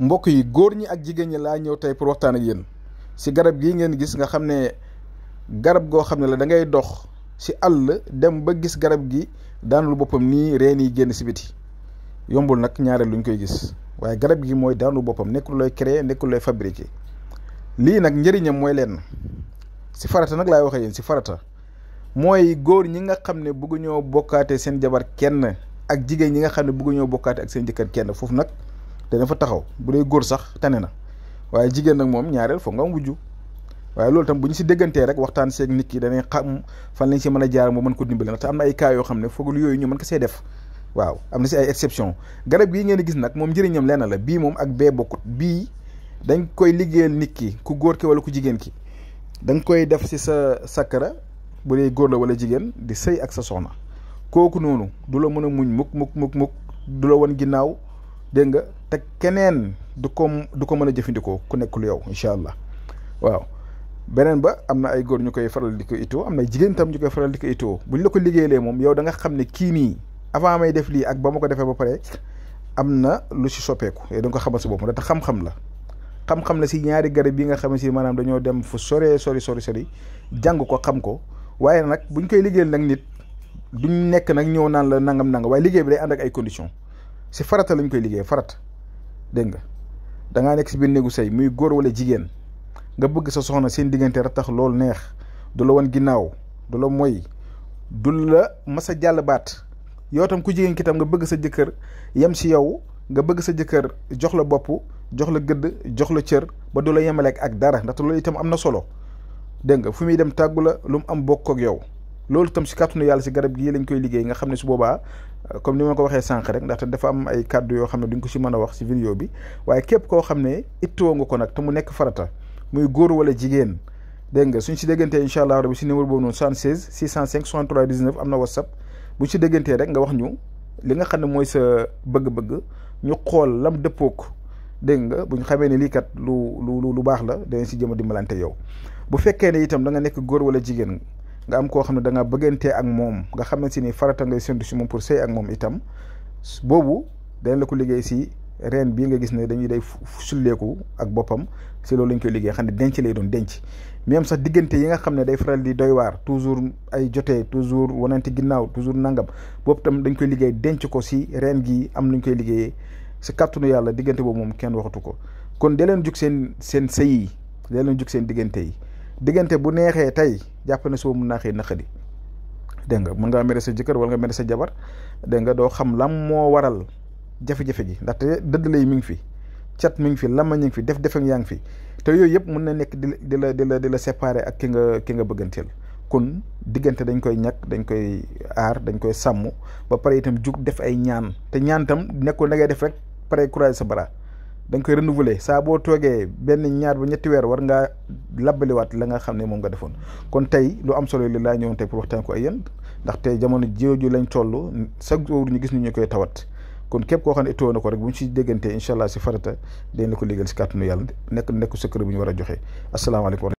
mbokk yi góor ñi ak jigéen ñi laa ñëw tey pour waxtaan ak yéen si garab gii ngeen gis nga xam ne garab goo xam ne la da ngay dox si àll dem ba gis garab gi daanul boppam nii reen yi génn si biti yombul nag ñaareel luñ koy gis waaye garab gi mooy daanul boppam nekkul looy créer nekkul looy fabriquer lii nag njëriñam mooy leen si farata nag laay waxee yéen si farata mooy góor ñi nga xam ne bëggu ñoo bokkaate seen jabar kenn ak jigéen ñi nga xam ne bëggu ñoo bokkaate ak seen jëkkër kenn foofu nag dana fa taxaw bu dee góor sax tane na waaye jigéen nag moom ñaareel foog nga am wujju waaye loolu tam bu ñu si déggantee rek waxtaan seeg nit ki dañuy xam fan lañ si mën a jaar moo mën ko dimbale ndax te am na ay cas yoo xam ne foogul yooyu ñu mën ko see def waaw am na si ay exception garab gii ngeen di gis nag moom njëriñam lenn la bii moom ak bee bokkut bii dañ koy liggéeyal nit ki ku góor ki wala ku jigéen ki da nga koy def si sa sakkara bu dee góor la wala jigéen di sëy ak sa soxna kooku noonu du la mën a muñ mukk du la wan ginnaaw dégg nga te keneen du ko mën a jëfandikoo ku nekkul yow incha allah waaw beneen ba am na ay góor ñu koy faral di ko itoo am na ay jigéen tam ñu koy faral di ko itoo bu ñu la ko liggéeyalee moom yow da nga xam ne kii nii avant may def lii ak ba ma ko defee ba pare am na lu si soppeeku yow da nga ko xamal sa bopp ndax xam-xam la si ñaari garab yi nga xam ne si maanaam dañoo dem fu sori jàng ko xam ko waaye nag buñ koy liggéeyal nag nit duñ nekk nag ñëw naan la nangam waaye liggéey bi day ànd ak ay conditions si farata lañ koy liggéey farata dégg nga da ngaa nekk si biir néegu sëy muy góor wala jigéen nga bëgg sa soxna seen diggante rek tax loolu neex du la wan ginnaaw du la moy du la mas a jàll baat yow tam ku jigéen ki tam nga bëgg sa jëkkër yem si yow nga bëgg sa jëkkër jox la bopp jox la gëdd jox la cër ba du la yemaleek ak dara ndaxte loolu itam am na solo dégg nga fu muy dem tàggu la lu mu am bokk ak yow loolu itam si kàttanu yàlla si garab gii lañ koy liggéey nga xam ne su boobaa comme ni ma ko waxee sànq rek ndaxte dafa am ay kàddu yoo xam ne duñ ko si mën a wax si vidéo bi waaye képp koo xam ne ittoo nga ko nag te mu nekk farata muy góor wala jigéen dégg nga suñ si déggantee incha allah rabi si numéro boobu noonu 76 605 63 19 am na whatsapp buñ si déggantee rek nga wax ñu li nga xam ne mooy sa bëgg-bëgg ñu xool lam dëppook dégg nga buñ xamee ne lii kat lu baax la danañ si jëm a dimbalante yow bu fekkee ne itam da nga nekk góor wala jigéen nga am koo xam ne da nga bëggantee ak moom nga xam ne si ni farata ngay séntu si moom pour sëy ak moom itam boobu dañ la ko liggéey si reen bii nga gis ne dañuy day sulleeku ak boppam si loolu lañ koy liggéey xam ne denc lay doon denc même sax diggante yi nga xam ne day faral di doy waar toujours ay jotee toujours wanante ginnaaw toujours nangam boobu tam dañ koy liggéey denc ko si reen gi am nuñ koy liggéeyee si kàttanu yàlla diggante boobu moom kenn waxatu ko kon da leen jug seen sëy yi da leen jug seen diggante yi diggante bu neexee tey jàpp na soo mun naa xëy naqadi dégg nga mën ngaa mere sa jëkkër wala nga mere sa jabar dégg nga doo xam lam moo waral jafe-jafe ji ndaxte dëdd lay mi ngi fi cat mi ngi fi lama ñu ngi fi def yaa ngi fi te yooyu yëpp mën na nekk di la séparer ak ki nga bëgganteel kon diggante dañ koy ñàkk dañ koy aar dañ koy sàmm ba pare itam jug def ay ñaan te ñaan tam nekkul da ngay def rek pare croiser sa bras da nga koy renouveler saa boo toogee benn ñaar ba ñetti weer war ngaa labbaliwaat la nga xam ne moom nga defoon kon tey lu am solo li laa ñëwoon tey pour waxtaan ko ay yéen ndax tey jamono jooju lañ toll chaque jour ñu gis ñu koy tawat kon képp koo xam ne itoo na ko rek bu ñu si déggantee incha allah si farata dañ la ko liggéeyal si kàttanu yàlla nekk sa kër bu ñu war a joxe asalaamaaleykum.